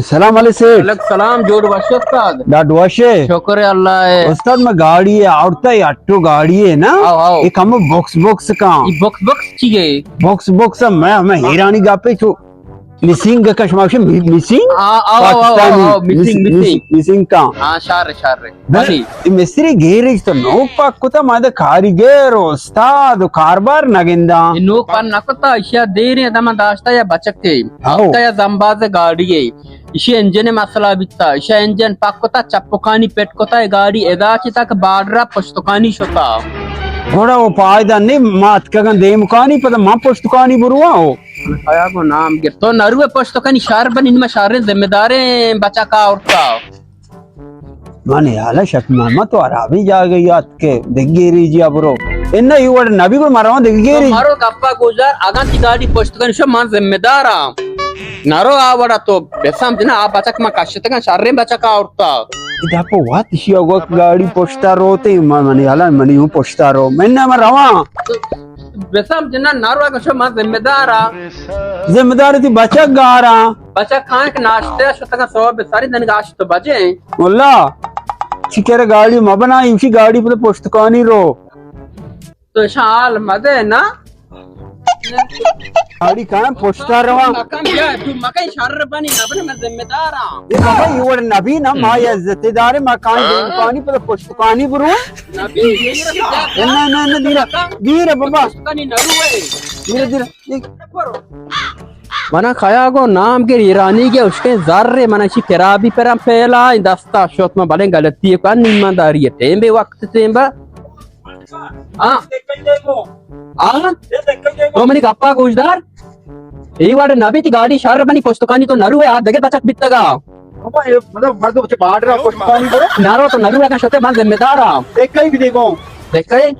سلام علیکم سیٹھ۔ وعلیکم سلام، جوڑ وش استاد؟ ڈاڈ وش ئے؟ شکر اللہ ئے۔ استاد، ما گاڑی ئے آورتا، اے اٹو گاڑی ئے نا؟ ہاؤ، ہاؤ۔ اے کمو بکس بکس کاں۔ اے بکس بکس چی ئے؟ بکس بکس، میں، میں حیرانی گپے چو مسنگ کا شما گوشے می-، مسنگ؟ ہاں، آؤ، آؤ، آؤ، پاکستانی آؤ، مسنگ، مس-، مسنگ۔ مس-، مسنگ کاں۔ ہاں، شر، شر۔ بلے بلے۔ اے مستری گیریج تو نوک پاک کتا، ما دا کاریگر و استاد و کاربار نگنداں۔ اے نوک پاک نکتا، اشیا دیریں دما داشتا یا بچکے۔ ہاؤ۔ ہفتا یا زمباز گاڑی ئے۔ اشی انجن مسئلہ بیتا، اشی انجن پاک کتا، چپکانی پٹ کتا، اے گاڑی ادا چی تک بارڈر پشتکانی شتا۔ گڑا او پائدہ نہیں، ما اتکگاں دیمکانی، پدا ما پشتکانی برواں او۔ آیا گو نام گر۔ تو نروے پشتکانی شہر بنی، نما شہریں ذمہ داریں بچکا آورتا۔ من حالا شک محمد تو عربی جاگہ یات کے دگیری جی برو۔ ان ای وڑ نبی گڑ مرو دگیری۔ مرو گپا گوشدار، اگاں تی گاڑی پشتکانی شو من ذمہ داراں۔ نرو آ وڑا تو بسمجھ نا، آ بچک ما کشتگاں، شریں بچک آورتا۔ ادا پہ وات اشی وقت گاڑی پشتا روتے، من، منی حالا منی ہوں پشتا رو۔ من نہ من رواں۔ بسمجھ نا، نرو اگاں شو من ذمہ داراں۔ ذمہ دار تی بچک گاراں۔ بچک کھان کہ ناشتے شتگاں صبح ساری دن گاشت بجے۔ واللہ، چی کرے گاڑی مبنا، ایشی گاڑی پہ پشتکانی رو۔ تو شال مدے نا۔ گاڑی کہاں پشتا رواں؟ مکان بیا، تو مکان شر بنی، نہ بنے میں ذمہ دار ہاں۔ اے بابا، اے وڑ نبی نا، ما یہ عزت دارے، ما کان دیمکانی پہ پشتکانی برو۔ نبی، یہ نہ، نہ، نہ، دیرا، دیرا بابا۔ پشتکانی نہ روئے۔ دیرا، دیرا۔ منا کھیا گو نام گر ایرانی گے اشکیں زر، منا چی کرابی پرم پہلا، دستا شوت، من بلیں غلطی کن، ایمانداری ٹیم بے وقت ٹیم با۔ ہاں۔ ہاں؟ تو منی گپا گوشدار۔ ای وڑ نبی تی گاڑی شر بنی پشتکانی تو نروے، آ دگہ بچک بیتگا۔ بابا، اے مطلب مردم چہ بارڈر پشتکانی برو۔ نرو تو نروے، اگاں شتے من ذمہ دار ہاں۔ دکھائی بھی دیکھو۔ دکھائی؟